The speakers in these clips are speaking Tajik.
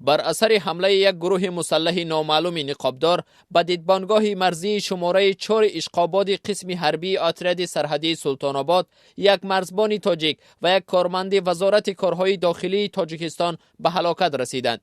Бар асари ҳамлаи як гурӯҳи мусаллаҳи номаълуми ниқобдор ба дидбонгоҳи марзии шумораи 4 Ишқободи қисми ҳарбии отряди сарҳадии Султонобод як марзбони тоҷик ва як корманди Вазорати корҳои дохилии Тоҷикистон ба ҳалокат расиданд.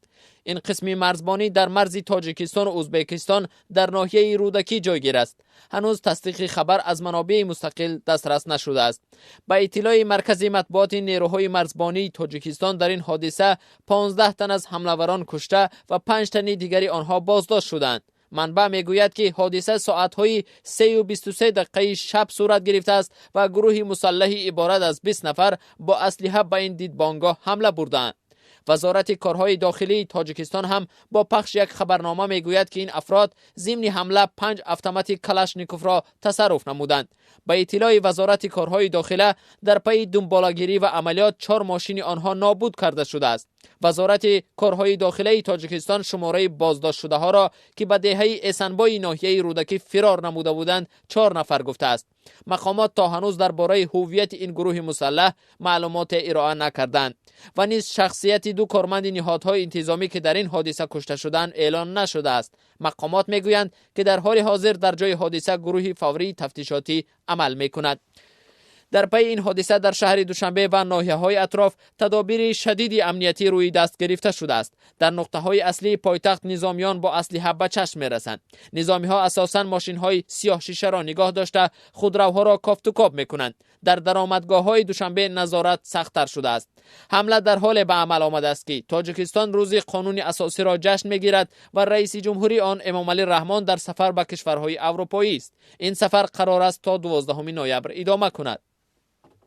Ин қисми марзбонӣ дар марзи Тоҷикистону Ӯзбекистон дар ноҳияи Рӯдакӣ ҷойгир аст. Ҳанӯз тасдиқи хабар аз манобеи мустақил дастрас нашудааст. Ба иттилои маркази матбуоти нерӯҳои марзбонии Тоҷикистон, дар ин ҳодиса 15 тан аз ҳамлаварон кушта ва 5 тани дигари онҳо боздошт шуданд. Манбаъ мегӯяд, ки ҳодиса соатҳои 3:23 шаб сурат гирифтааст ва гурӯҳи мусаллаҳи иборат аз 20 нафар бо аслиҳа ба ин дидбонгоҳ ҳамла бурдаанд. Вазорати корҳои дохилии Тоҷикистон ҳам бо пахши як хабарнома мегӯяд, ки ин афрод зимни ҳамла 5 автомати Калашниковро тасарруф намуданд. Ба иттилои Вазорати корҳои дохила, дар пайи дунболагирӣ ва амалиёт 4 мошини онҳо нобуд карда шудааст. Вазорати корҳои дохилаи Тоҷикистон шумораи боздоштшудаҳоро, ки ба деҳаи Эсанбои ноҳияи Рӯдакӣ фирор намуда буданд, 4 нафар гуфтааст. Мақомот то ҳанӯз дар бораи ҳуввияти ин гурӯҳи мусаллаҳ маълумоте ироа накарданд ва низ шахсияти 2 корманди ниҳодҳои интизомӣ, ки дар ин ҳодиса кушта шуданд, эълон нашудааст. Мақомот мегӯянд, ки дар ҳоли ҳозир дар ҷои ҳодиса гурӯҳи фаврии тафтишотӣ амал мекунад. Дар пайи ин ҳодиса дар шаҳри Душанбе ва ноҳияҳои атроф тадобири шадиди амниятӣ рӯи даст гирифта шудааст. Дар нуқтаҳои аслии пойтахт низомиён бо аслиҳа ба чашм мерасанд. Низомиҳо асосан мошинҳои сиёҳшишаро нигоҳ дошта, худравҳоро кофтукоб мекунанд. Дар даромадгоҳҳои Душанбе назорат сахттар шудааст. Ҳамла дар ҳоле ба амал омадааст, ки Тоҷикистон рӯзи қонуни асосиро ҷашн мегирад ва раиси ҷумҳурии он Эмомалӣ Раҳмон дар сафар ба кишварҳои аврупоӣ аст. Ин сафар қарор аст то 12 ноябр идома кунад.